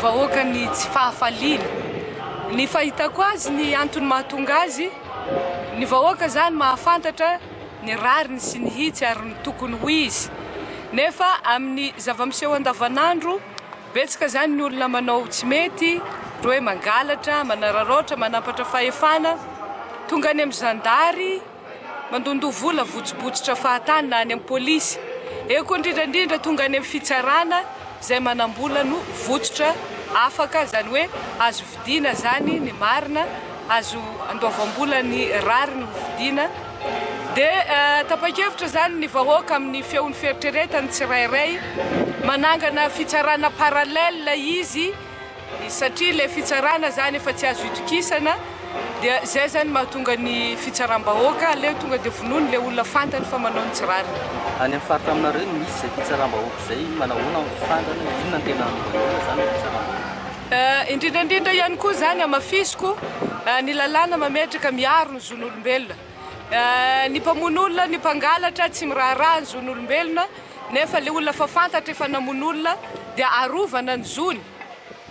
vahoaka ny tsy fahafaliany. Ny fahitako azy, ny antony mahatonga azy, ny vahoaka izany mahafantatra ny rariny sy ny hitsy ary ny tokony ho izy. Nefa amin'ny zava-miseho andavanandro, betsaka izany ny olona manao tsy mety, ohatra hoe mangalatra, manararaotra, manampatra fahefana, tonga any amin'ny zandary, Mandondoa vola votsibotsitra fahatany na any amin'ny polisy. Eo koa indrindra indrindra tonga any amin'ny fitsarana izay manam-bola no votsotra afaka, izany hoe azo vidiana izany ny marina, azo andoavam-bola ny rariny ho vidiana. Dia tapa-kevitra izany ny vahoaka amin'ny feon'ny fieritreretany tsirairay, manangana fitsarana parallèle izy, Satria ilay fitsarana zany efa tsy azo itokisana dia zay zany mahatonga ny fitsaram-bahoaka, aleo tonga dia vonoiny ilay olona fantany fa manao ny tsy rariny. Any amin'ny faritra aminareo no misy izay fitsaram-bahoaka izay, manahoana ny fifandrana, inona no tena hanaovan'ny olona izany ny fitsaram-bahoaka? Indrindra indrindra ihany koa izany hamafisiko ny lalàna mametraka miaro ny zon'olombelona. Ny mpamono olona, ny mpangalatra tsy miraharaha ny zon'olombelona nefa ilay olona efa fantatra efa namono olona dia arovana ny zony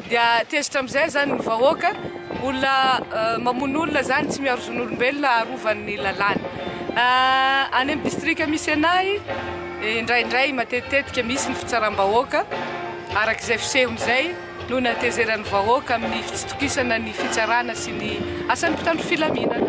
dia tezitra amin'izay izany ny vahoaka, olona mamono olona izany tsy miaro zon'olombelona arovan'ny lalàna. Any amin'ny distrika misy anay indraindray matetitetika misy ny fitsaram-bahoaka araka izay fisehony izay noho ny hatezeran'ny vahoaka amin'ny fitsitokisana ny fitsarana sy ny asan'ny mpitandro filaminana.